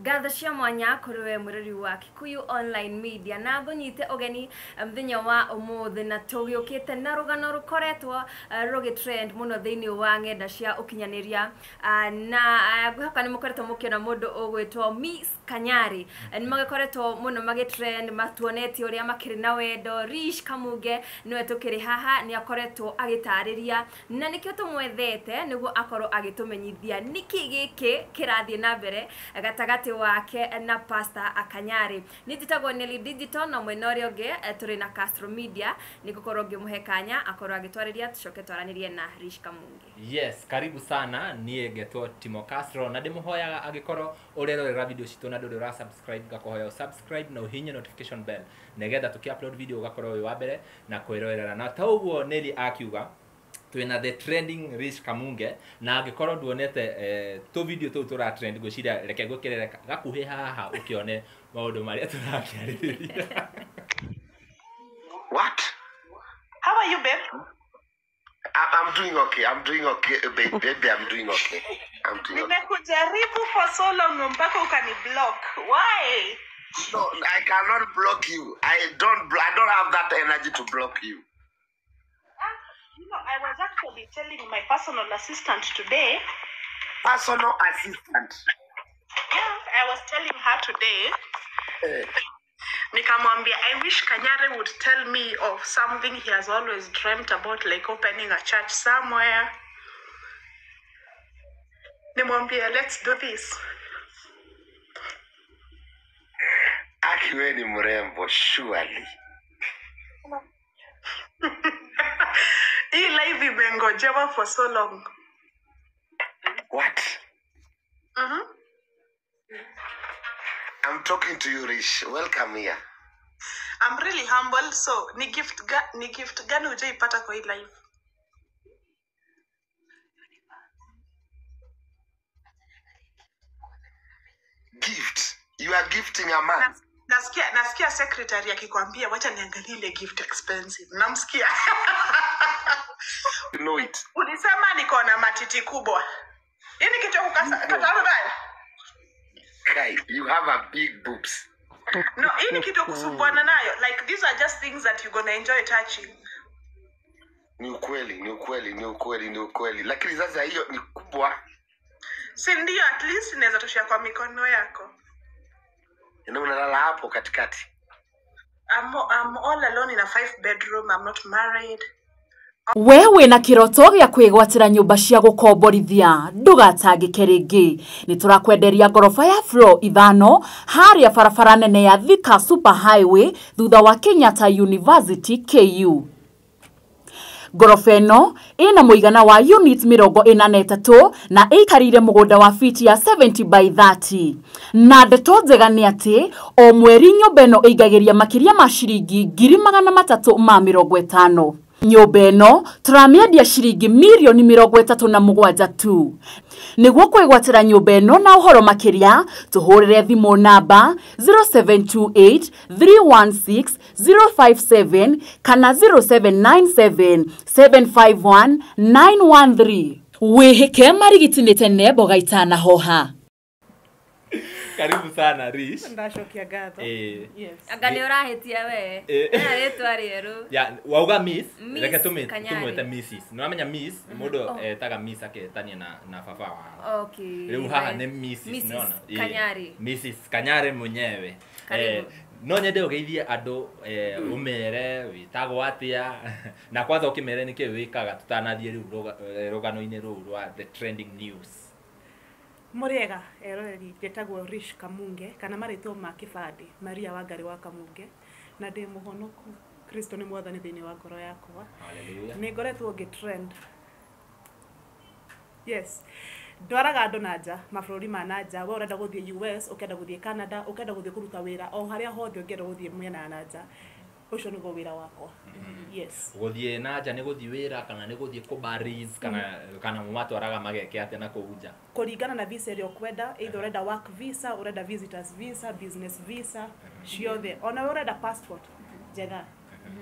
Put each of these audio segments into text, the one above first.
Ngatho cia mwanya kũrĩ we mwĩrori wa Kikuyu Online Media na ngũnyite ũgeni mũthenya wa ũmũthĩ na tũgĩũkĩte na rũgano rũkoretwo rũgĩ trend mũno thĩinĩ wa ng'enda cia ũkinyanĩria, na ngwĩhoka nĩ mũkoretwo mũkĩona mũndũ ũgwĩtwo Miss Kanyari. Nĩ magĩkoretwo mũno magĩ trend, matuonetie ũrĩa makĩrĩ na wendo. Rish Kamunge nĩwe tũkĩrĩ haha, nĩ akoretwo agĩtarĩria na nĩkĩo tũmwethete nĩguo akorwo agĩtũmenyithia nĩkĩ gĩkĩ kĩrathiĩ na mbere gatagatĩ wake na Pastor Kanyari. Niĩ njĩtagwo Nelly Digital na mwena ũrĩa ũngĩ tũrĩ na Castro Media, nĩngũkorwo ngĩmũhe kanya akorwo agĩtwarĩria, tũcoke twaranĩrie na Rish Kamunge. Yes, karibu sana. Niĩ ngetwo Timo Castro na ndĩmũhoyaga angĩkorwo ũrerorera video citũ na ndũrĩ ũra subscribe, ngakũhoya subscribe na ũhihinye notification bell nĩgetha tũkĩ upload video ũgakorwo wĩ wa mbere na kwĩrorera. Na ta ũguo Nelly akiuga, twĩna the trending Rish Kamunge, na angĩkorwo nduonete tũ video tũu tũra trend, ngwĩciria reke ngwĩkĩrĩre gakuhĩ haha ũkĩone maũndũ marĩa tũrakĩarĩrĩria. What? How are you, babe? I'm doing okay. I'm doing okay, babe. Baby, I'm doing okay. I'm doing okay. Nimekujaribu for so long mpaka ukaniblock. Why? No, I cannot block you. I don't have that energy to block you. You know, I was actually telling my personal assistant today. Personal assistant? Yeah, I was telling her today. Nikamwambia, I wish Kanyari would tell me of something he has always dreamt about, like opening a church somewhere. Nimwambia, let's do this. Aki we ni mrembo, surely. Hii live imengojewa for so long. What? I'm talking to you, Rish. Welcome here. I'm really humble, so ni gift gani hujaipata kwa hii live? Gift? You are gifting a man. Nasikia secretary akikwambia wacha niangalie ile gift expensive. Namsikia. You know it. Ulisema niko na matiti kubwa. Nini kitu kukata nayo? Kai, you have a big boobs. No, hii ni kitu kusumbuana nayo. Like these are just things that you're gonna enjoy touching. Ni ukweli, ni ukweli, ni ukweli, ni ukweli. Lakini sasa hiyo ni kubwa. Si ndio, at least inaweza toshea kwa mikono yako. Ndio unalala hapo katikati. I'm all alone in a 5 bedroom. I'm not married. Wewe na kiroto gĩa kwĩgwatĩra nyũmba cia gũkomborithia ndũgatangĩke rĩngĩ. Nĩ tũrakwenderia ngoroba ya floor 5 harĩa barabara nene ya Thika Super Highway thutha wa Kenyatta University KU. Ngoroba ĩno ĩna mũigana wa unit 43 na ĩikarĩire mũgũnda wa fiti ya 70 by 30. Na ndeto njega nĩ atĩ o mweri nyũmba ĩno ĩingagĩria makĩria ma ciringi 350,000. Nyũmba ĩno tũramĩendia ciringi mirioni 37 tu. Nĩguo kwĩgwatĩra nyũmba ĩno na ũhoro makĩria, tũhũrĩre thimũ namba 0728 316 057 kana 0797 751 913. Wĩhĩke marigiti nĩ tene mboga itanahoha. Karibu sana Rish. Ndacokia ngatho. Yes. Anga nĩ ũrahĩtia we. Ena rĩtwa rĩerũ. Ya, wauga Miss, reke tumwĩte Mrs. Nĩ wamenya Miss, mũndũ etaga Miss aketania na baba wao. Okay. Rĩu haha nĩ Mrs. Nĩona. Kanyari. Mrs. Kanyari mwenyewe. No nyende ũgeithie andũ, ũmere wĩtagwo atĩa, na kwanza ũkĩmere nĩkĩ wĩkaga tũtanathiĩ rĩu rũgano-inĩ rũu rwa the trending news. Mũrĩega eroreri, njĩtagwo Rish Kamunge kana marĩtwa ma kĩbandĩ Maria Wangari wa Kamunge, na ndĩ mũhonoku. Kristo nĩ mwathani thĩinĩ wa ngoro yakwa. Hallelujah. Nĩ ngoretwo ngĩ trend. Yes. Ndwaraga andũ na nja, mabũrũri ma na nja. We ũrenda gũthiĩ US, ũkenda gũthiĩ Canada, ũkenda gũthiĩ kũruta wĩra o harĩa hothe ũngĩenda gũthiĩ mwena na nja. Ũcio nĩguo wĩra wakwa. Yes. Gũthiĩ na nja nĩ gũthiĩ wĩra kana nĩ gũthiĩ kũbaris kana mũmatwaraga mageke atĩa na kũu nja? Kũringana na visa ĩrĩa ũkwenda, either ũrenda work visa, ũrenda visitors visa, business visa, ciothe. Ona we ũrenda passport njega.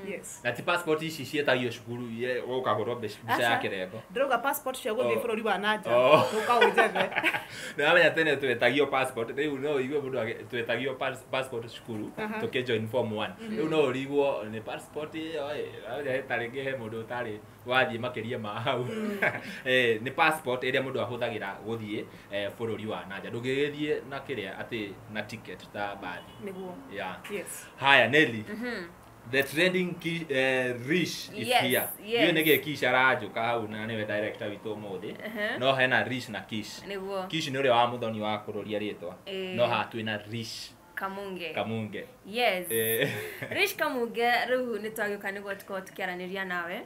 Yes. Na ti passport ici cietagio cukuru ũkahũrwo mbica ya kĩrengo. Ndĩrauga passport cia gũthiĩ bũrũri wa nanja. Ũka ũnjethe. Nĩwamenya tene twetagio passport, rĩu no ũigue mũndũ twetagio passport cukuru tũkĩ join form 1. Rĩu no ũrigwo nĩ passport ĩyo ĩ ta rĩngĩ he mũndũ ũtarĩ wathiĩ makĩria ma hau. Nĩ passport ĩrĩa mũndũ ahũthagĩra gũthiĩ bũrũri wa nanja. Ndũngĩgĩthiĩ na kĩrĩa atĩ na ticket ta mbathi. Nĩguo. Yeah. Yes. Haya Nelly. The trending Rish is yes, here. Yes. Iyo nige Kish aranjuka hau na niwe director witũ ũmũthĩ. No hena Rish na Kish. Nĩguo. Kish nĩ ũrĩa wa mũthoni wa kũrũria rĩtwa. No haha twĩna Rish Kamunge. Kamunge. Yes. Rish Kamunge rĩu nĩ twagĩũka nĩguo tũkorwo tũkĩaranĩria nawe.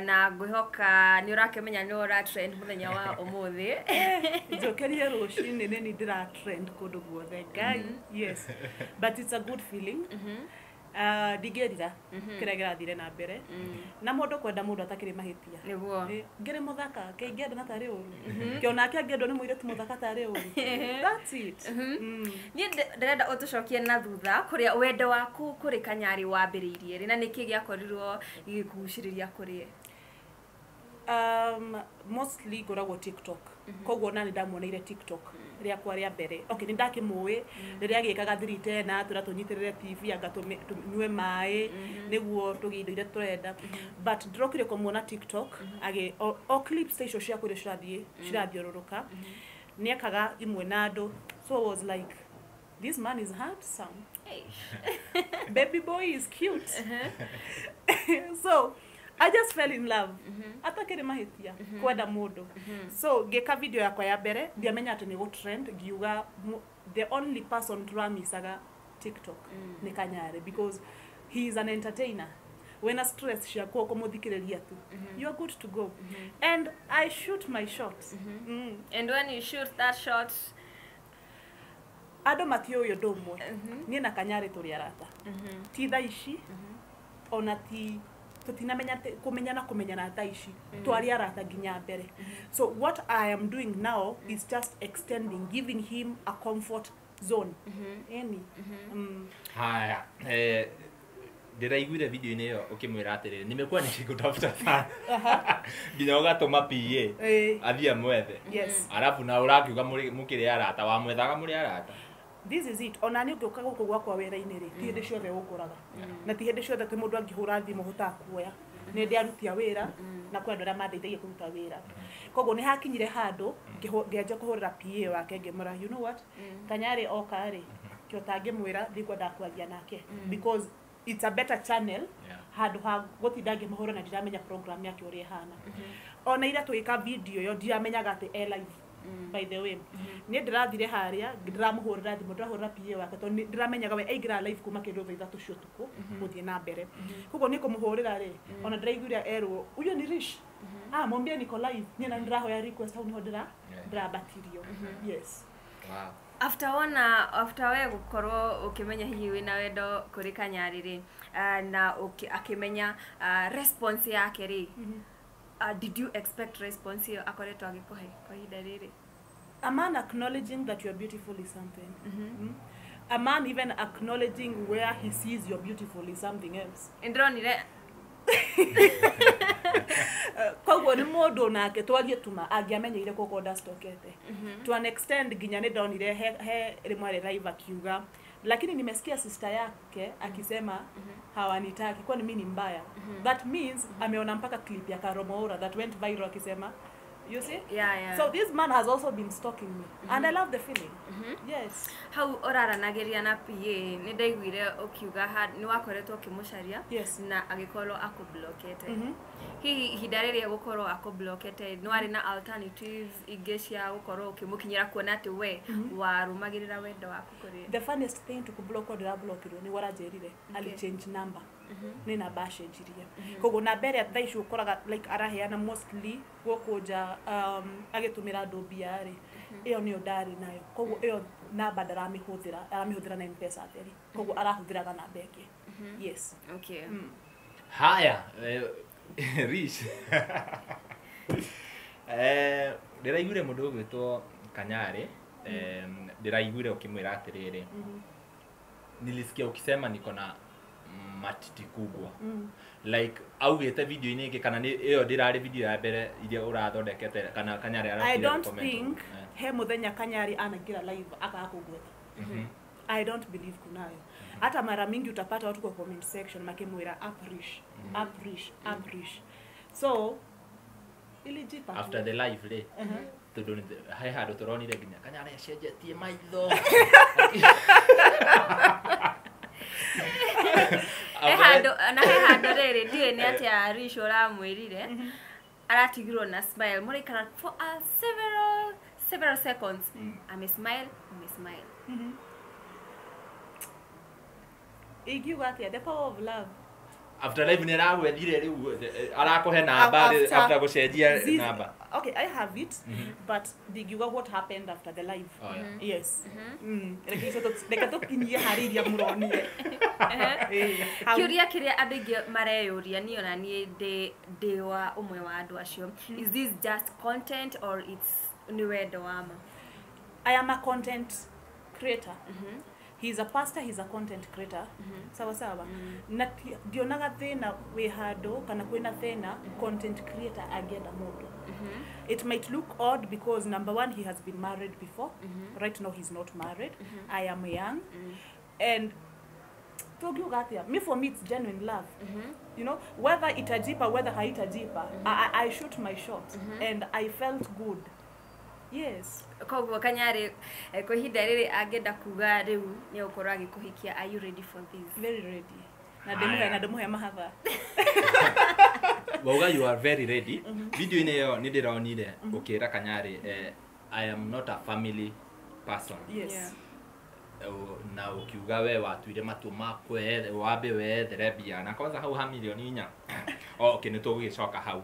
Na ngwĩhoka nĩ ũrakĩmenya nĩ ũra trend mũthenya wa ũmũthĩ. Njokerie rũcinĩ nĩ ndĩra trend kũndũ guothe. Ngai. Yes. But it's a good feeling. Ndingĩrira kĩrĩa kĩrathire na mbere na mũndũ kwenda mũndũ atakĩrĩ mahĩtia. Nĩguo. Ngĩrĩ mũthaka kĩingĩenda na tarĩ ũru kĩonake angĩendwo nĩ mũirĩtu mũthaka tarĩ ũru. That's it. Niĩ ndĩrenda ũtũcokie na thutha kũrĩa wendo waku kũrĩ Kanyari wambĩrĩirie rĩ na nĩkĩ gĩakorirwo gĩgĩkũgucĩrĩria kũrĩ ye? Mostly ngoragwo TikTok. Koguo na nĩ ndamuoneire TikTok rĩakwa rĩa mbere. Okay, nĩ ndakĩmũĩ rĩrĩa agĩkaga 310 tũrĩa tũnyitĩrĩre TV anga tũnyue maĩ nĩguo tũgĩe indo iria tũrenda. But ndĩrokire kũmuona TikTok agĩ o clips ta icio cia kũrĩa cirathiĩ cirathiũrũrũka. Nĩekaga imwe na andũ. So I was like, this man is handsome. Baby boy is cute. So I just fell in love. Atakĩrĩ mahĩtia kwenda mũndũ. So ngĩka video yakwa ya mbere ndiamenya atĩ nĩ gũ-trend, ngiuga the only person tũramicaga TikTok nĩ Kanyari because he is an entertainer. Wena stress ciakwa ũkũmũthikĩrĩria tu. You are good to go. And I shoot my shot. And when you shoot that shot, andũ matiũĩ ũndũ ũmwe. Niĩ na Kanyari tũrĩ arata. Ti thaa ici ona ti tutinamenya kumenyana kumenyana thaa ici twari arata nginya mbere. So what I am doing now is just extending, giving him a comfort zone. Any. Haya, ndĩraiguire video-inĩ ĩyo ũkĩmwĩra atĩrĩrĩ, nimekuwa nikikutafuta sana nginya ũgatũma PA athiĩ amwethe. Yes. Arabu na ũrakiuga mũkĩrĩ arata, wamwethaga mũrĩ arata. This is it. Ona nĩ ũngĩũka gũkũ gwakwa wĩra-inĩ rĩ, ti hĩndĩ ciothe ũngoraga. Na ti hĩndĩ ciothe atĩ mũndũ angĩhũra thimũ hotaga kuoya. Nĩ ndĩarutia wĩra na kwĩ andũ arĩa mandeithagia kũruta wĩra. Koguo nĩ hakinyire handũ ngĩanjia kũhũrĩra PA wake ngĩmwĩra, you know what? Kanyari oka rĩ, kĩo tangĩmwĩra ndikwendaga kwaria nake because it's a better channel handũ ha gũtinda ngĩmũhũra na ndiramenya program yake ũrĩa ĩhana. Ona ira tũgĩka video ĩyo ndiramenyaga atĩ e live. By the way, niĩ ndĩrathire harĩa ndĩramũhũrĩra thimũ, ndĩrahũrĩra PA wake tondũ ndĩramenyaga we aingĩra live kuma kĩndũ thaa 3 cia ũtukũ gũthiĩ na mbere. Koguo nĩ kũmũhũrĩra rĩ, ona ndĩraiguire erwo huyo ni Rish. Mwambie niko live. Niĩ na ndĩrahoya request hau nĩho ndĩrambatirio. Yes. Wow. After we gũkorwo ũkĩmenya hihi wĩna wendo kũrĩ Kanyari rĩ, na akĩmenya response yake rĩ, did you expect response ĩyo akoretwo agĩkũhe kwa ihinda rĩrĩ? A man acknowledging that you are beautiful is something. A man even acknowledging where he sees you're beautiful is something else. Ndĩronire Koguo nĩ mũndũ nake twarie tuma angĩamenyeire kũkũ ndacitokete. To an extent nginya nĩ ndonire he rĩmwe arĩ live akiuga, lakini nimesikia sister yake akisema hawanitaki kwani mimi ni mbaya. That means ameona mpaka clip ya Karomoura that went viral akisema, you see? Yeah, yeah. So this man has also been stalking me. And I love the feeling. Yes. Hau ũraranagĩria na PA nĩ ndaiguire ũkiuga nĩ wakoretwo ũkĩmũcaria. Yes. Na agĩkorwo akũblokete. Hihi ihinda rĩrĩa gũkorwo akũblokete nĩ warĩ na alternatives ingĩ cia gũkorwo ũkĩmũkinyĩra kuona atĩ we warũmagĩrĩra wendo waku kũrĩ? The funniest thing to kublock ndĩrablokirwo nĩ waranjĩrire ali change number. Nĩ namba acenjirie. Koguo namba ĩrĩa thaa ici ũkoraga like araheana mostly gũkũ nja agĩtũmĩra andũ mbia rĩ, ĩyo nĩyo ndarĩ nayo. Koguo ĩyo namba ndaramĩhũthĩra, aramĩhũthĩra na M-Pesa theri. Koguo arahũthĩraga namba ĩngĩ. Yes. Okay. Haya, Rish. Ndĩraiguire mũndũ ũgwĩtwo Kanyari, ndĩraiguire ũkĩmwĩra atĩrĩrĩ, nilisikia ukisema niko na matiti kubwa. Like augite video-inĩ ĩngĩ kana nĩ ĩyo ndĩrarĩ video ya mbere iria ũrathondekete kana Kanyari I arakire don't comment. think he muthenya Kanyari anaingira live akaga kugweta. I don't believe kunayo. Hata mara mingi utapata watu kwa comment section makimwira aprish, aprish, aprish. So ilijipa tu. After the live rĩ, tondũ he handũ tũronire nginya Kanyari acenjetie maitho. He handũ na he handũ rĩrĩ ndiũĩ nĩ atĩa Rish ũramwĩrire aratigirwo na smile mũraikara for a several seconds, ame smile ame smile. Ingiuga atia, the power of love. After live nĩ aragwethire rĩu arakũhe namba after gũcenjia namba. Okay, I have it, but ndingiuga what happened after the live. Oh, yeah. Yes. Reke tũkinyie harĩ iria mũronire. Hau. Kĩũria kĩrĩa andũ aingĩ mareyũria, niĩ ona niĩ ndĩ wa ũmwe wa andũ acio, is this just content or it's nĩ wendo wa ma? I am a content creator. He's a pastor, he's a content creator. Sawa sawa. Na ndionaga thĩna wĩ handũ kana kwĩna thĩna content creator angĩenda mũndũ. It might look odd because number one, he has been married before. Right now he's not married. I am young. And tũngiuga atĩa, me for me it's genuine love. You know, whether itajipa, whether haitajipa, I shoot my shot and I felt good. Yes. Koguo Kanyari kwa ihinda rĩrĩ angĩenda kuga rĩu nĩ egũkorwo agĩkũhikia, are you ready for this? Very ready. Na ndĩmũhe Haya. na ndĩmũhe mahatha. Wauga you are very ready. Video-inĩ ĩyo nĩ ndĩronire ũkĩra Kanyari, I am not a family person. Yes. Yeah. Na ũkiuga we watuire matua makwe wambe wethere mbia na kwanza hau ha milioni 4. Oh, okay, nĩ tũgũgĩcoka hau.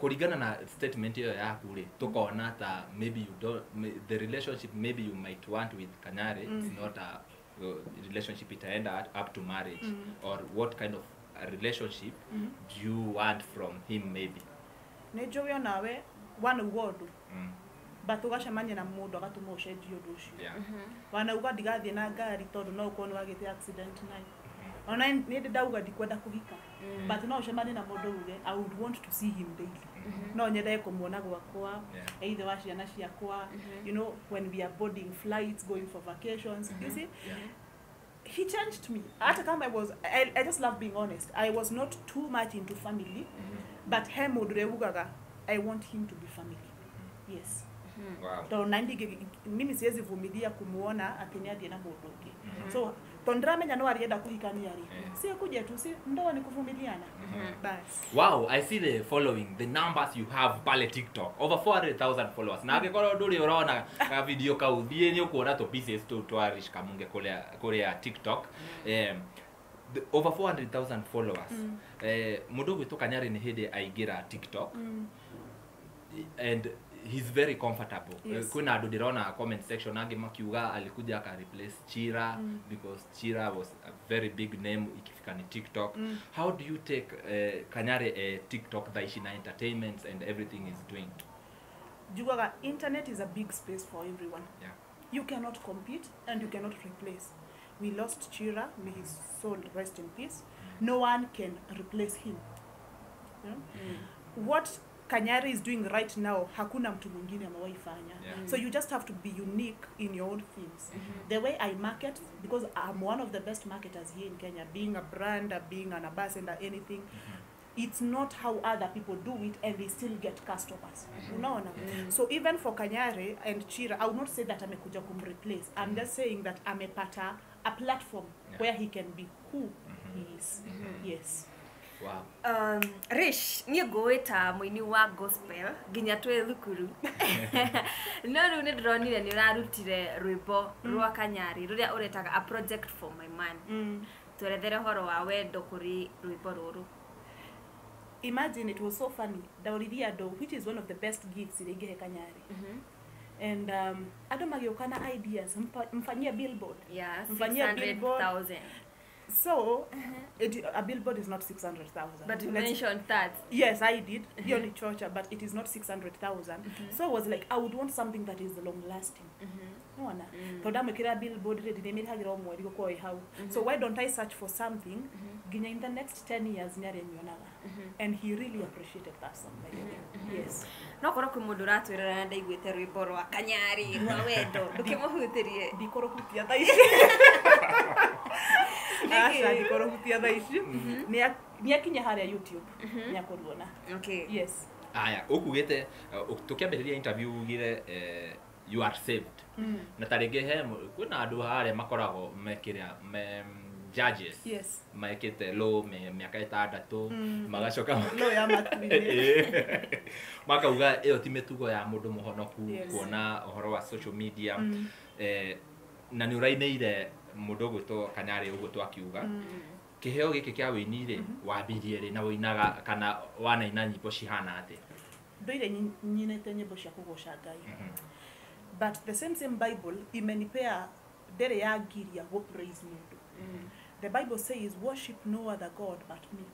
Kũringana na statement ĩyo yaku rĩ, tũkona ta maybe you don't the relationship maybe you might want with Kanyari is not a relationship itaenda up to marriage, or what kind of a relationship do you want from him maybe? Nĩ njũĩ onawe wanauga ũndũ but ũgacemania na mũndũ agatũma ũcenjie ũndũ ũcio. Wanauga ndigathiĩ na ngari tondũ no ũkorwo nĩ wagĩte accident nayo. Ona nĩ ndĩ ndauga ndikwenda kũhika, but no ũcemanie na mũndũ uge I would want to see him daily, no nyende kũmuona gwakwa, either wa ciana ciakwa, you know, when we are boarding flights, going for vacations, you see. He changed me. Hata kama I just love being honest, I was not too much into family, but he mũndũ ũrĩa ugaga I want him to be family. Yes. Tondũ na mimi siwezi vumilia kumuona atĩ nĩ athiĩ na mũndũ ũngĩ. So tondũ ndĩramenya no arĩenda kũhikania rĩ, si kuja tu, si ndoa ni kuvumiliana, bas. Wow, I see the following, the numbers you have pale TikTok. Over 400,000 followers. Na angĩkorwo ndũrĩ ũrona ka video kau thiĩ nĩ ũkuona tũ pieces tũu twa Rish Kamunge kũrĩa TikTok. Over 400,000 followers. Mũndũ ũgwĩtwo Kanyari nĩ hĩndĩ aingĩra TikTok and he's very comfortable. Yes. Kwĩna andũ ndĩrona comment section angĩ makiuga alikuja aka replace Chira because Chira was a very big name ikifika ni TikTok. How do you take Kanyari TikTok thaa ici na entertainment and everything is doing? Njugaga internet is a big space for everyone. You cannot compete and you cannot replace. We lost Chira, may his soul rest in peace. No one can replace him. You know? What Kanyari is doing right now, hakuna mtu mwingine amewahi fanya. So you just have to be unique in your own things. The way I market, because I'm one of the best marketers here in Kenya, being a brand, being an ambassador, anything, it's not how other people do it and they still get customers. Unaona? So even for Kanyari and Chira, I would not say that amekuja kumreplace. I'm just saying that amepata a platform where he can be who he is. Yes. Wow. Rish, niĩ ngũĩ ta mũini wa gospel nginya twĩ thukuru, no rĩu nĩ ndĩronire nĩ ũrarutire rwĩmbo rwa Kanyari rũrĩa ũretaga a project for my man. Twerethere ũhoro wa wendo kũrĩ rwĩmbo rũrũ. Imagine, it was so funny. Ndaũririe andũ which is one of the best gifts iria ingĩhe Kanyari. And andũ magĩũka na ideas, mfanyie billboard. Mfanyie billboard. 600,000. So a billboard is not 600,000. But you mentioned that. Yes, I did. Hiyo ni chocha, but it is not 600,000. So I was like, I would want something that is long lasting. Nona tondu ndamwikirira billboard rĩ ndĩmĩrĩhagĩra o mweri gũkorwo ĩ hau. So why don't I search for something nginya in the next 10 years nĩarĩnyonaga? And he really appreciated that song, by the way. Yes. No korwo kwĩ mũndũ ũratwĩrora na ndaiguĩte rwĩmbo rwa Kanyari rwa wendo, ndũkĩmũhutĩrie. Ndikũrũhutia thaa ici. Aca, ndikũrũhutia thaa ici. Nĩakinya harĩa YouTube nĩakũruona. Okay. Yes. Aya, ũkugĩte tũkĩambĩrĩria interview ugire you are saved. Na ta rĩngĩ he kwĩna andũ harĩa makoragwo mekĩrĩa me judges. Yes. Mekĩte law mĩaka 6 magacoka no ya matu-inĩ. Makauga ĩyo ti mĩtugo ya mũndũ mũhonoku. Yes. Kuona ũhoro wa social media. Na nĩ ũrainĩire mũndũ ũgwĩtwo Kanyarĩ ũguo twakiuga. Kĩheo gĩkĩ kĩa wĩini rĩ, wambirie rĩ na wĩinaga kana wanaina nyĩmbo cihana atĩa? Ndoire nyinĩte nyĩmbo cia kũgoca Ngai. But the same Bible imenipea ndere ya ngiria gũ praise mũndũ. The Bible says worship no other God but me.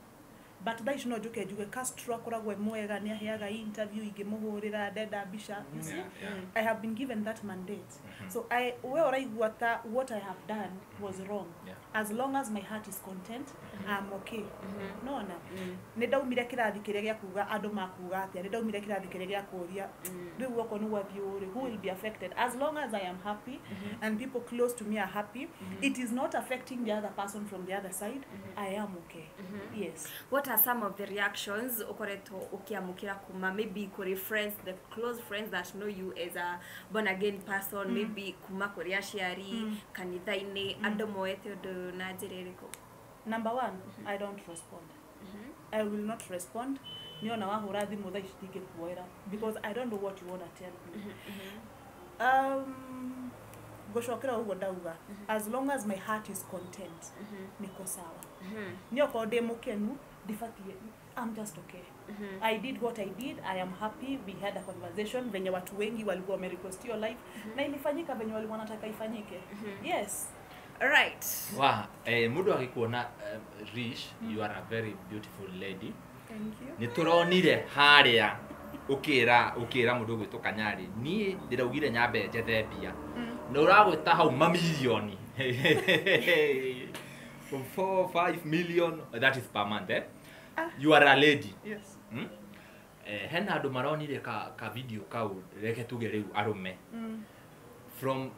But thaa ici no njuke njuge Castro akoragwo e mwega, nĩaheaga interview ingĩmũhũrĩra ndenda mbica. You see? Yeah. I have been given that mandate. So I we ũraigua ta what I have done was wrong. Yeah. As long as my heart is content, I'm okay. Nona. Nĩ ndaumire kĩrathi kĩrĩa gĩa kuga andũ makuga atĩa, nĩ ndaumire kĩrathi kĩrĩa gĩa kũria rĩu okorwo nĩ gwathiĩ ũũ rĩ, who will be affected? As long as I am happy and people close to me are happy, it is not affecting the other person from the other side, I am okay. Yes. What are some of the reactions ukoretwo ukiamukira kuma maybe kuri friends, the close friends that know you as a born again person, maybe kuma kuri aciari, kanitha-inĩ, andũ moete ũndũ na njĩra ĩrĩkũ? Number one, I don't respond. I will not respond. Niona wahũra thimũ thaa ici ndingĩkuoera because I don't know what you wanna tell me. Ngũcokera ũguo ndauga, as long as my heart is content, niko sawa. Nĩ okorwo ndĩ mũkenu, ndibatiĩ, I'm just okay. I did what I did, I am happy, we had a conversation venye watu wengi walikuwa wamerequest your life na ilifanyika venye walikuwa wanataka ifanyike. Yes. Right. Wa, mũndũ agĩkuona Rish, you are a very beautiful lady. Thank you. Nĩ tũronire harĩa ũkĩra mũndũ ũgwĩtwo Kanyarĩ, niĩ ndĩraugire nyambe njethe mbia. Na ũragwĩta hau mamirioni. 4 5 million, that is per month, eh? You are a lady. Yes. Hena andũ maronire ka video kau, reke tuge rĩu arũme. From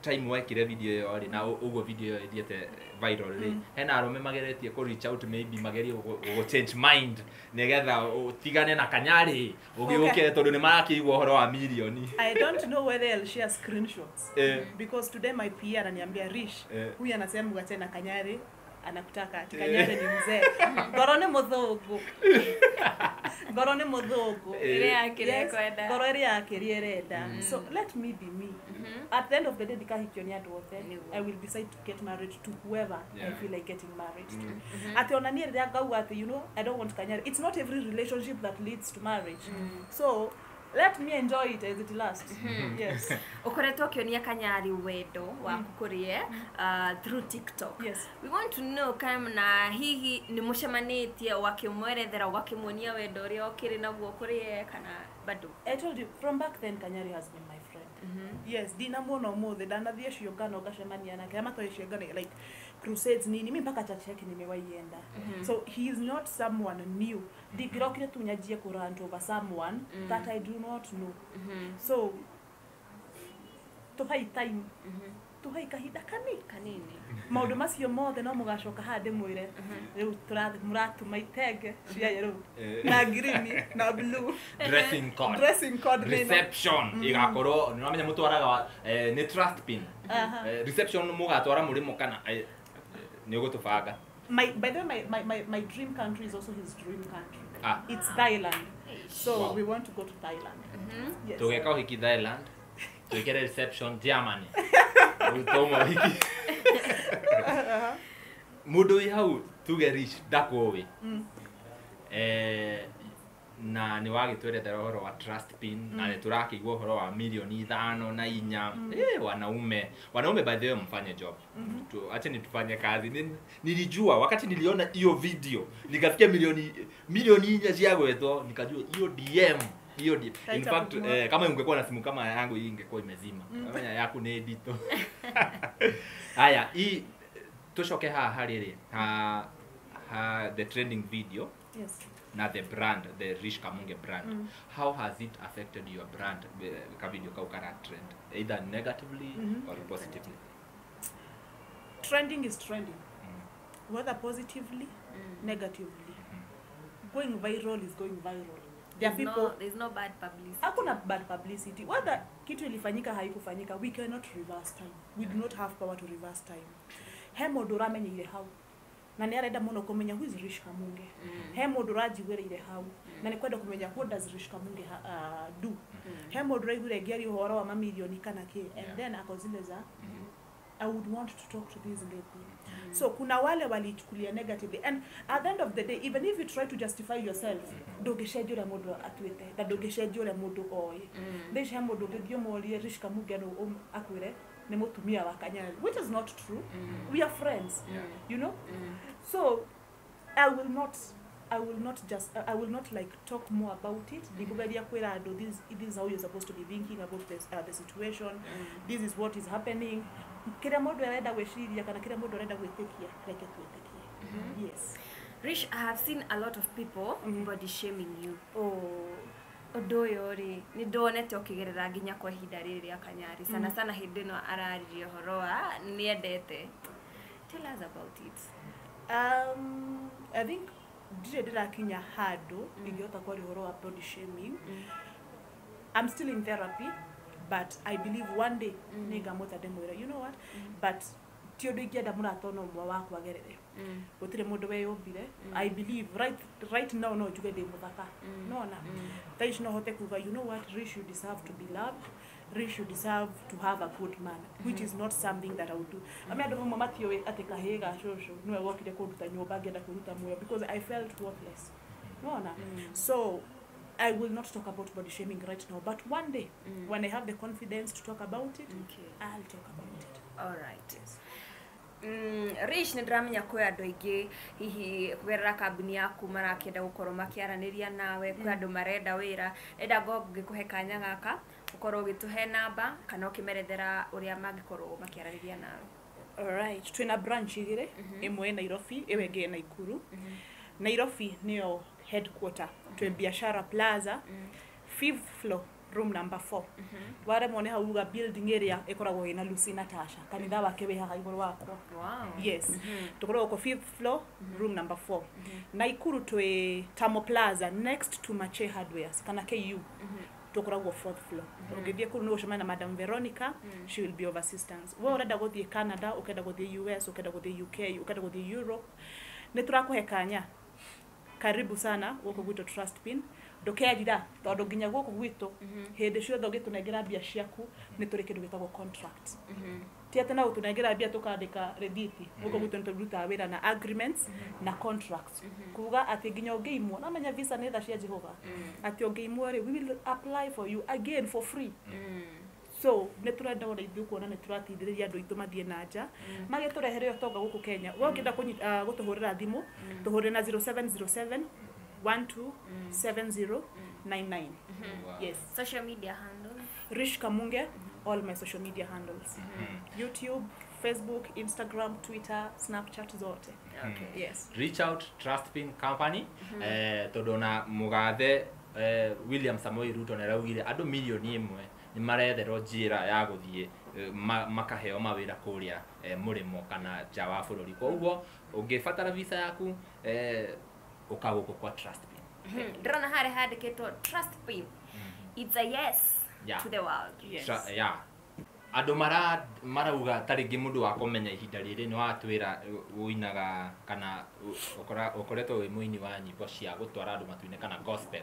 time wekire video ĩyo rĩ, na ũguo video ĩyo ĩthiĩte viral rĩ, hena arũme mageretie kũ reach out maybe magerie gũ change mind nĩgetha ũtigane na Kanyarĩ ũgĩũke tondũ nĩ marakĩigua ũhoro wa mirioni. I don't know whether I'll share screenshots. Because today my PR ananiambia Rish, huyu anasema uachane na Kanyarĩ, anakutaka ati Kanyarĩ ni mzee. Ngoro nĩ mũthũngũ. Ngoro nĩ mũthũngũ. Ĩrĩa yake ĩrĩa Ngoro ĩrĩa yake ĩrĩa ĩrenda. So let me be me. At the end of the day ndikahikio nĩ andũ othe. I will decide to get married to whoever I feel like getting married to. Ati ona niĩ rĩrĩa ngauga atĩ, you know, I don't want Kanyarĩ. It's not every relationship that leads to marriage. So let me enjoy it as it lasts. Yes. Ukoretwo ũkĩonia Kanyarĩ wendo waku kũrĩ through TikTok. Yes. We want to know kana hihi nĩ mũcemanĩtie wakĩmwerethera wakĩmuonia wendo ũrĩa ũkĩrĩ naguo kũrĩ kana bado? I told you from back then Kanyarĩ has been my friend. Yes, ndinamuona ũmũthĩ, ndanathiĩ ciũngano ngacemania nake, ama toĩ ciũngano like crusades nini, mimi mpaka church yake nimewaienda. So he is not someone new. Ndingĩrokire tu nyanjie kũ rant over someone that I do not know. So tuhai time, tuhai kahinda kanini. Maũndũ macio mothe no mũgacoka haha ndĩmwĩre rĩu mũratuma itenge cia yellow na green na blue. Dressing code. Dressing code reception igakorwo nĩ ũramenya mũtwaraga nĩ trust pin. Reception mũgatwara mũrĩmo kana nĩ ũgũtũbanga. By the way, my dream country is also his dream country. It's Thailand. So we want to go to Thailand. Yes. Tũgeka ũhiki Thailand, twĩkĩre reception Germany. Tũma ũhiki. Mũndũ wĩ hau tuge Rish ndakũĩ. Na nĩ wagĩtwerethera ũhoro wa trust pin na nĩ tũrakĩigua ũhoro wa milioni 5 na 4. Wanaume by the way mfanye job. Acheni tufanye kazi. Nilijua wakati niliona hiyo video nikasikia milioni 4 ciagwetwo, nikajua hiyo DM Hiyo in fact kama ungekuwa na simu kama yangu hii ingekuwa imezima. Kama yaku nĩ nditũ. Haya, hii tucoke haha harĩ rĩ ha the trending video. Yes. Na the brand, the Rish Kamunge brand. How has it affected your brand, ka video kau kara trend, either negatively or positively? Trending is trending. Whether positively, negatively. Going viral is going viral. There are people, there's no bad publicity. Hakuna bad publicity. Whether kitu ilifanyika haikufanyika, we cannot reverse time. We do not have power to reverse time. He mũndũ ũramenyeire hau na nĩ arenda mũno kũmenya who is Rish Kamunge. He mũndũ ũranjiguĩrĩire hau na nĩ kwenda kũmenya what does Rish Kamunge do. He mũndũ ũraiguire ngĩaria ũhoro wa mamirioni kana kĩ, and then ako zile za I would want to talk to this lady. So kuna wale walichukulia negatively, and at the end of the day, even if you try to justify yourself, ndũngĩcenjia ũrĩa mũndũ atuĩte na ndũngĩcenjia ũrĩa mũndũ oĩ. Thaa ici he mũndũ ũngĩthiĩ ũmũrie Rish Kamunge no akwĩre nĩ mũtumia wa Kanyari, which is not true. We are friends, you know. So I will not like talk more about it. Ndikugeria kwĩra andũ this is how you're supposed to be thinking about this, the situation. This is what is happening. Kĩrĩa mũndũ arenda gwĩciria kana kĩrĩa mũndũ arenda gwĩtĩkia, reke twĩtĩkie. Yes. Rish, I have seen a lot of people body shaming you. Oh, ũndũ ũyũ rĩ, nĩ ndonete ũkĩgerera nginya kwa ihinda rĩrĩ rĩa Kanyari. Sana sana hĩndĩ ĩno araririe ũhoro wa nĩendete. Tell us about it. I think ndirĩ ndĩrakinya handũ ingĩhota kwaria ũhoro wa body shaming. I'm still in therapy, but I believe one day nĩngamwĩta ndĩmwĩre, you know what, but ti ũndũ ingĩenda mũrata ona ũmwe wakwa agerere. Gũtirĩ mũndũ weyũmbire. I believe right now no njuge ndĩ mũthaka. Nona thaa ici no hote kuga, you know what, Rish, you deserve to be loved. Rish, you deserve to have a good man, which is not something that I would do. Ame andũ mamwe matiũĩ atĩ kahĩĩ ga cũcũ nĩwe wokire kũnduta nyũmba ngĩenda kwĩruta muoyo because I felt worthless. Nona. So I will not talk about body shaming right now, but one day when I have the confidence to talk about it, I'll talk about it. All right. Yes. Rish, nĩ ndĩramenya kwĩ andũ aingĩ hihi kũgerera kambuni yaku marakĩenda gũkorwo makĩaranĩria nawe, kwĩ andũ marenda wĩra. Enda ngĩkũhe kanya gaka ũkorwo ũgĩtũhe namba kana ũkĩmerethera ũrĩa mangĩkorwo makĩaranĩria nawe. All right. Twĩna branch igĩrĩ, ĩmwe ĩ Nairobi, ĩyo ĩngĩ ĩ Nakuru. Nairobi nĩyo headquarter, twĩ Biashara Plaza, 5th floor, room number 4. Waremwo nĩ hau uga building ĩrĩa ĩkoragwo ĩna Lucy Natasha, kanitha wake wĩ haha igũrũ wakwa. Wow. Yes. Tũkoragwo ko 5th floor, room number 4. Nakuru twĩ Tamo Plaza, next to Mache Hardwares kana KU. Tũkoragwo 4th floor. Ũngĩthiĩ kũu nĩ ũgũcemania na Madam Veronica, she will be of assistance. We ũrenda gũthiĩ Canada, ũkenda gũthiĩ US, ũkenda gũthiĩ UK, ũkenda gũthiĩ Europe, nĩ tũrakũhe kanya. Karibu sana gũkũ gwitũ Trust Pin. Ndũkerira tondũ nginya gũkũ gwitũ hĩndĩ ciothe ũngĩtũnengera mbia ciaku nĩ tũrĩ kĩndũ gĩtagwo contract. Ti atĩ no gũtũnengera mbia tũkandĩka rĩthiti. Gũkũ gwitũ nĩ tũrutaga wĩra na agreements na contracts. Kuga atĩ nginya ũngĩimwo, no menya visa nĩ tha cia Jehova. Atĩ ũngĩimwo rĩ, we will apply for you again for free. So nĩ tũrenda ona ithuĩ kuona nĩ tũrateithĩrĩria andũ aitũ mathiĩ na nja magĩtũrehere ũtonga gũkũ Kenya. We ũngĩenda gũtũhũrĩra thimũ, tũhũrĩre na 0707 127099. Yes. Social media handles. Rish Kamunge, all my social media handles. YouTube, Facebook, Instagram, Twitter, Snapchat zote. Okay. Yes. Reach out Trust Pin Company, tondũ na mũgathe William Samoei Ruto nĩ araugire andũ milioni 1 nĩ maretherwo njĩra ya gũthiĩ makaheo mawĩra kũrĩa mũrĩmo kana nja wa bũrũri. Koguo ũngĩbatara visa yaku ũka gũkũ kwa Trust Pin. Ndĩrona harĩa handĩkĩtwo Trust Pin. It's a yes to the world. Yes. Yeah. Andũ marauga ta rĩngĩ mũndũ wa kũmenya ihinda rĩrĩ nĩ watwĩra ũinaga kana ũkoretwo wĩ mũini wa nyĩmbo cia gũtwara andũ matu-inĩ kana gospel.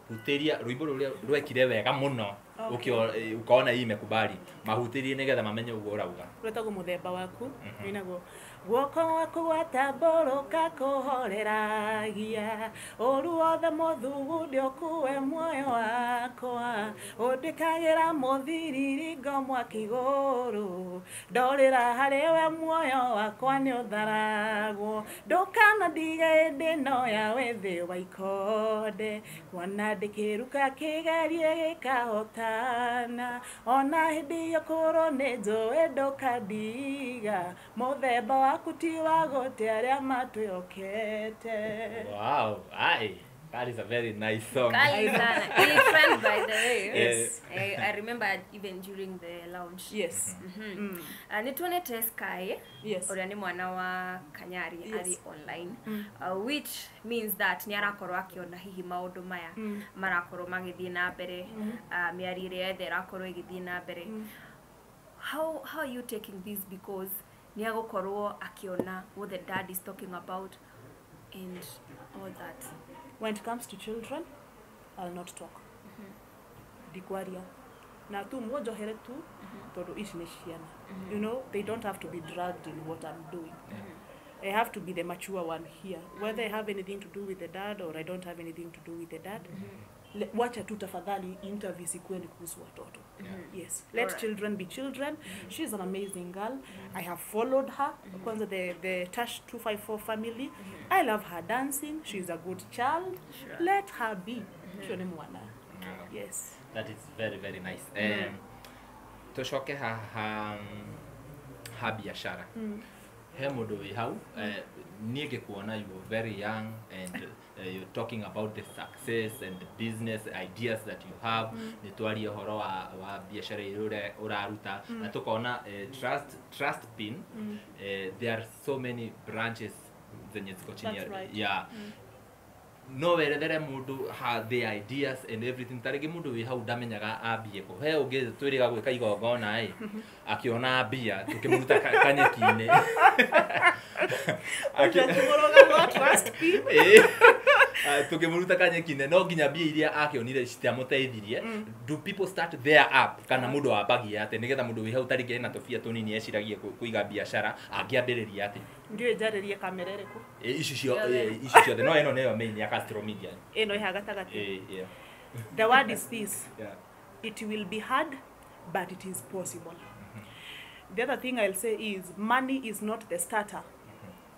Hutĩria rwĩmbo rũrĩa rwekire wega mũno Okay. Ukaona hii imekubali mahutirie nigetha mamenye uguo urauga uretagwo muthemba waku winaguo guoko gwaku gwatambũrũka kũhoreragia ũru wothe mũthugundi ũkue muoyo wakwa ũndĩkagĩra mũthiriringo mwaki igũrũ ndorĩra harĩ we muoyo wakwa nĩ ũtharagwo ndũkanandige hĩndĩ ĩno ya wĩthĩ wa ikonde kuona ndĩkĩruka kĩgerie gĩkahotana ona hĩndĩ ĩyo kũrwo nĩ njũĩ ndũkandiga mũthemba waku ti wa gũte arĩa matwĩhokete. Wow, aye. That is a very nice song. Kali sana. Ni friend, by the way. Yes. I remember even during the launch. Yes. Nituonete Sky. Yes. Ũrĩa nĩ mwana wa Kanyari. Yes. Ari online. Which means that nĩ arakorwo akĩona hihi maũndũ maya marakorwo magĩthiĩ na mbere, mĩario ĩrĩa yothe ĩrakorwo ĩgĩthiĩ na mbere. How are you taking this, because nĩ agũkorwo akĩona what the dad is talking about and all that? When it comes to children, I'll not talk. Ndikwaria. Na tu mwojohere tu tondu ici nĩ ciana. You know, they don't have to be dragged in what I'm doing. I have to be the mature one here. Whether I have anything to do with the dad or I don't have anything to do with the dad, wacha tu tafadhali interview sikuwe ni kuhusu watoto. Yes. Let Alright. children be children. She's an amazing girl. I have followed her. Kwanza the Tash 254 family. I love her dancing. She's a good child. Sure. Let her be. Sio ni mwana. Yes. That is very, very nice. Tucoke ha ha biashara. He mũndũ wĩ hau, niĩ ngĩkuona you are very young and you're talking about the success and the business ideas that you have. Nĩ twarie ũhoro wa biashara iria ũraruta na tũkona Trust Pin, there are so many branches zenye ziko chini. That's right. Yeah. No werethere mũndũ ha the ideas and everything. Ta rĩngĩ mũndũ wĩ hau ndamenyaga ambie kũ. He ũngĩ twĩrĩga gwĩka igongona ĩ akĩona mbia tũkĩmũruta kanyeki-inĩ. Tũkĩmũruta kanyeki-inĩ no nginya mbia iria akĩonire citiamũteithirie. Do people start their app kana mũndũ ambagia atĩ nĩgetha mũndũ wĩ hau ta rĩngĩ ena tũbia tũnini eciragie kũiga biacara angĩambĩrĩria atĩ? Ndiũĩ njarĩrie kamera ĩrĩkũ. Ici ciothe no ĩno nĩyo main ya Castro Media. Ĩno ĩha gatagatĩ. Yeah. The word is this. Yeah. It will be hard, but it is possible. The other thing I'll say is money is not the starter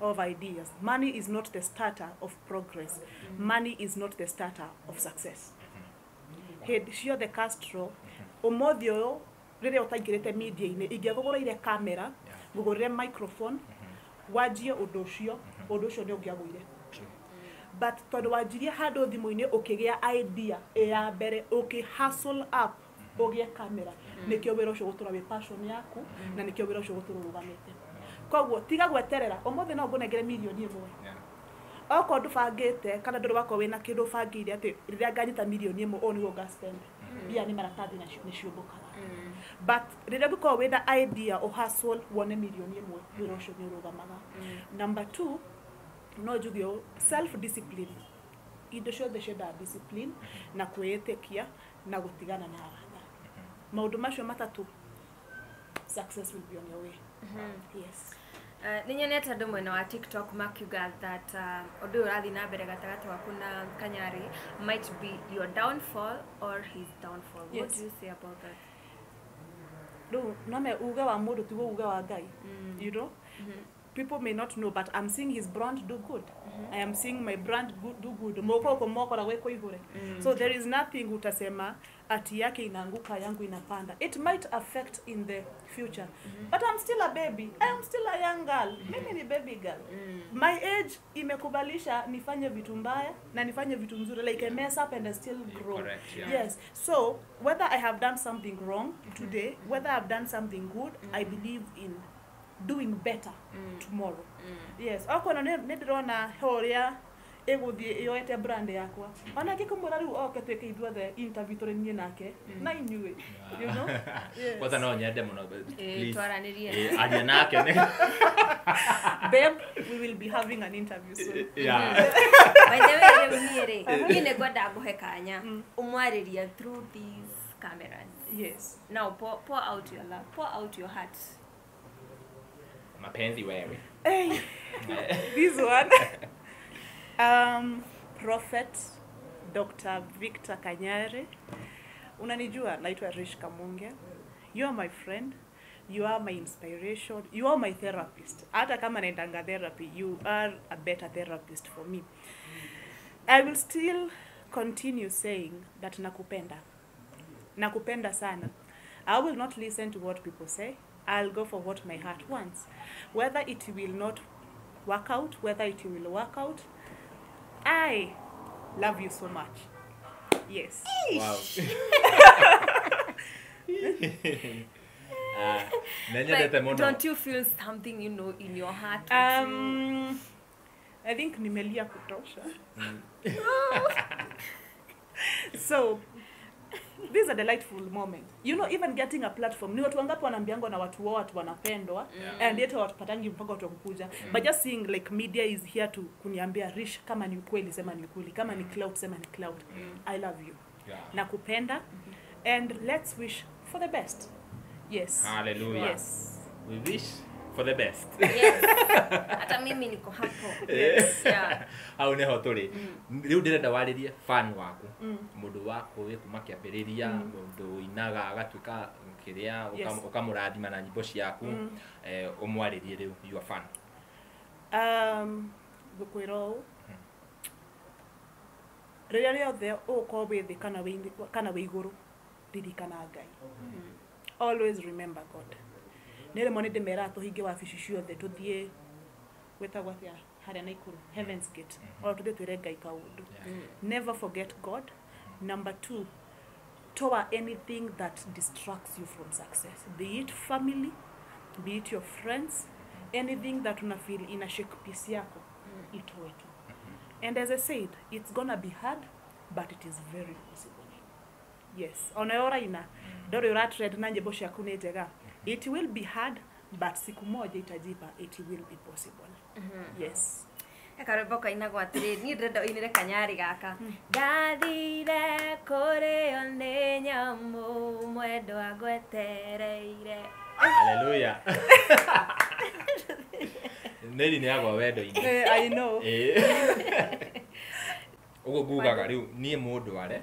of ideas. Money is not the starter of progress. Money is not the starter of success. Hĩndĩ ciothe Castro, ũmũthĩ ũyũ rĩrĩa ũtaingĩrĩte media-inĩ, ingĩakũgũrĩire kamera, ngũgũrĩre microphone, wanjie ũndũ ũcio, ũndũ ũcio nĩ ũngĩagũire. But tondũ wanjirie handũ thimũ-inĩ ũkĩgĩa idea ya mbere, ũkĩ hustle up ũgĩe kamera, nĩkĩo wĩra ũcio ũgũtũra wĩ passion yaku, na nĩkĩo wĩra ũcio ũgũtũra ũrũgamĩte. Koguo tiga gweterera ũmũthĩ no ngũnengere mirioni ĩmwe. Okorwo ndũbangĩte kana ndũrĩ wakorwo wĩna kĩndũ ũbangĩire atĩ rĩrĩa nganyita mirioni ĩmwe ũũ nĩguo ngaspend, mbia nĩ maratathi nacio nĩciũmbũkaga. But rĩrĩa ũngĩkorwo wĩna idea ũhustle wone mirioni ĩmwe, wĩra ũcio nĩ ũrũgamaga. Number 2, no njuge ũũ, self discipline. Indo ciothe ciendaga discipline na kwĩĩtĩkia na gũtigana na arata. Maũndũ macio matatũ, success will be on your way. Yes. Nĩ nyonete andũ mwena wa TikTok makiuga that ũndũ ũyũ ũrathiĩ na mbere gatagatĩ waku na Kanyari might be your downfall or his downfall. Yes. What do you say about that? Rĩu no me uge wa mũndũ tiguo uge wa Ngai. You know? People may not know, but I'm seeing his brand do good. I am seeing my brand do good. Moko kwa moko na weko ihure. So there is nothing utasema ati yake inaanguka yangu inapanda. It might affect in the future. But I'm still a baby. I am still a young girl. Mimi ni baby girl. My age imekubalisha nifanye vitu mbaya na nifanye vitu mzuri. Like I mess up and I still grow. Correct, yeah. Yes. So whether I have done something wrong today, whether I've done something good, I believe in doing better tomorrow. Yes. Okona nĩ ndĩrona horia ĩgũthiĩ yoete brand yakwa. Ona ngĩkũmwĩra rĩu oke twĩke ithuothe interview tũrĩ niĩ nake na inyuĩ. You know? Yes. Kwanza no nyende mũno, please. Twaranĩrie. Aria nake. Babe, we will be having an interview soon. Yeah. By the way, rĩu niĩ rĩ, niĩ nĩ ngwenda ngũhe kanya ũmwarĩrie through this cameras. Yes. Now pour out your love, pour out your heart. Mapenzi wewe. Hey, this one. Prophet Dr. Victor Kanyari. Unanijua, naitwa Rish Kamunge. You are my friend. You are my inspiration. You are my therapist. Hata kama naendanga therapy, you are a better therapist for me. I will still continue saying that nakupenda. Nakupenda sana. I will not listen to what people say. I'll go for what my heart wants. Whether it will not work out, whether it will work out, I love you so much. Yes. Wow. Like, don't you feel something, you know, in your heart? I think nimelia kutosha. So, this is a delightful moment. You know, even getting a platform. Ni watu wangapi wanaambiangwa na watu wao watu wanapendwa, and yet hawatupatangi mpaka watu wakukuja. But just seeing like media is here to kuniambia Rish, kama ni ukweli sema ni ukweli, kama ni clout sema ni clout. I love you. Yeah. Nakupenda. And let's wish for the best. Yes. Hallelujah. Yes. We wish for the best. Yes. Hata mimi niko hapo. Yes. Yeah. Hau niho turi. Riu ndirenda waririe fan waku. Mundu wako wi kuma kiambiriria, mundu inaga agatuika kiria ukamurathima na nyimbo ciaku. Umwaririe riu your fan. Gukwira uu. Riria riothe ugukorwo wi thi kana wi iguru, ririkana Ngai. Always remember God. Nä rĩmwe nĩ ndĩmeraga tũhinge wabici ciothe tũthiĩ gwĩtagwo atĩa harĩa Naikuru, Heaven's Gate, oro tũthiĩ twĩre Ngai kaũndũ. Never forget God. Number 2, toa anything that distracts you from success, be it family, be it your friends, anything that una feel ina shake peace yako, itoe tu. And as I said, it's gonna be hard, but it is very possible. Yes. Ona ora ina ndore ura trend na nyimbo ciaku nĩ njega. It will be hard, but siku moja itajipa, it will be possible. Yes. Karwĩmbo kainagwo atĩrĩ, niĩ ndĩrenda ũinĩre kanyarĩ gaka. Ndathire kũrĩo nĩ nyamũ mwendwa ngwetereire. Hallelujah. Neli nĩ agwa wendo-inĩ. I know. Ũguo ngugaga rĩu niĩ mũndũ are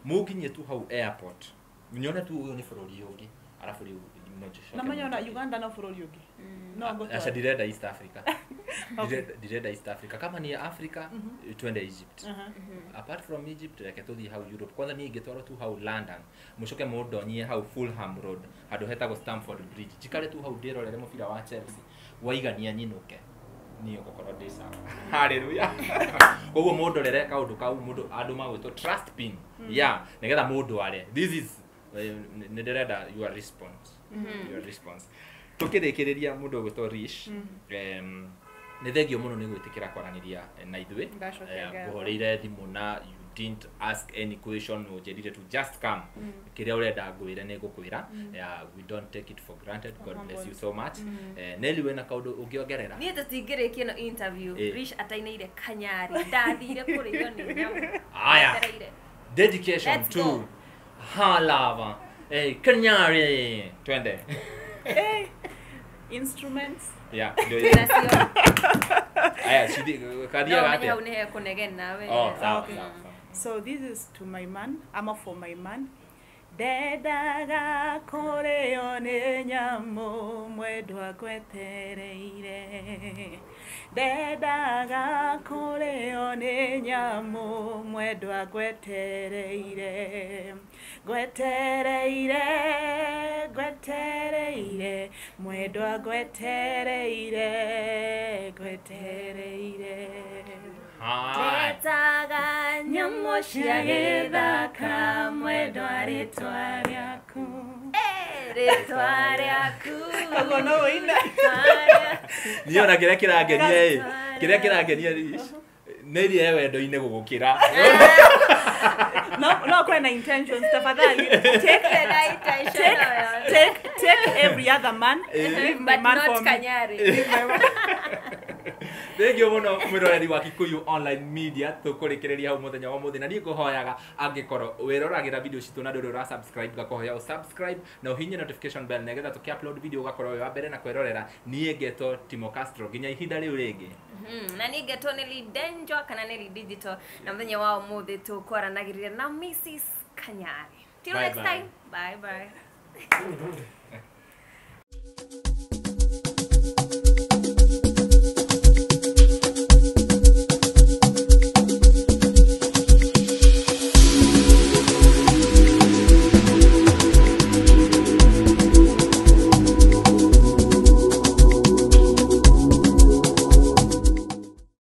mũnginyie tu hau airport nyone tu ũyũ nĩ bũrũri ũngĩ, arabu rĩu na manyona Uganda no bũrũri ũngĩ. No ngũtwara. Acha ndirenda East Africa. Ndirenda East Africa. Kama ni Africa, twende Egypt. Apart from Egypt, reke tũthiĩ hau Europe. Kwanza niĩ ingĩtwarwo tu hau London, mũcoke mũndonyie hau Fulham Road, handũ hetagwo Stamford Bridge. Njikare tu hau ndĩrorere mũbira wa Chelsea, waigania nyinũke. Niĩ ngũkorwo ndĩ sawa. Hallelujah. Koguo mũndorere kaũndũ kau, mũndũ andũ magwĩtwo trust pin. Yeah, nĩgetha mũndũ are. This is nĩ ndĩrenda your response. Your response. Tukĩrĩkĩrĩria mũndũ ũgwĩtwo Rish, nĩ thengio mũno nĩ gwĩtĩkĩra kwaranĩria na ithuĩ. Ngũhũrĩire thimũ na you didn't ask any question, ũnjĩrire to just come. Kĩrĩa ũrenda ngwĩre nĩ ngũkwĩra. We don't take it for granted. God bless you so much. Nelly, wĩna kaũndũ ũngĩongerera? Niĩ tũtingĩrĩkia ĩno interview Rish atainĩire kanyarĩ, ndathire kũrĩo nĩ nyamũ. Aya. Dedication to her lover. Hey, Kanyari. Twende. Hey, instruments. Yeah. Aya, shidi kadia gate. No, menya kunegena we. Oh, sawa, okay. Sawa. So this is to my man, ama for my man. Ndendaga kũrĩo nĩ nyamũ mwendwa ngwetereire. Ndendaga kũrĩo nĩ nyamũ mwendwa ngwetereire. Ngwetereire, ngwetereire, mwendwa ngwetereire, ngwetereire. Ndetaga nyamũ cia gĩthaka mwendwa rĩtwa rĩaku. Rĩtwa rĩaku. Koguo no ũine. Niĩ ona kĩrĩa kĩrangenia ĩ, kĩrĩa kĩrangenia Rish, nĩ iria wendo-inĩ gũgũkĩra. No kwena intentions tafadhali. Take every other man. Leave my but man not for me. Kanyari. Leave my man. Thengiũ mũno mwĩroreri wa Kikuyu Online Media, tũkũrĩkĩrĩria hau mũthenya wa ũmũthĩ, na niĩ ngũhoyaga angĩkorwo wĩroragĩra video citũ na ndũrĩ ũra subscribe, ngakũhoya ũ subscribe na ũhinye notification bell nĩgetha tũkĩ upload video ũgakorwo wĩ wa mbere na kwĩrorera. Niĩ ngetwo Timo Castro, nginya ihinda rĩu rĩngĩ. Na niĩ ngetwo Nelly Denjo kana Nelly Digital, na mũthenya wa ũmũthĩ tũkwaranagĩrĩria na Mrs. Kanyari. Till Bye next bye. time, bye bye.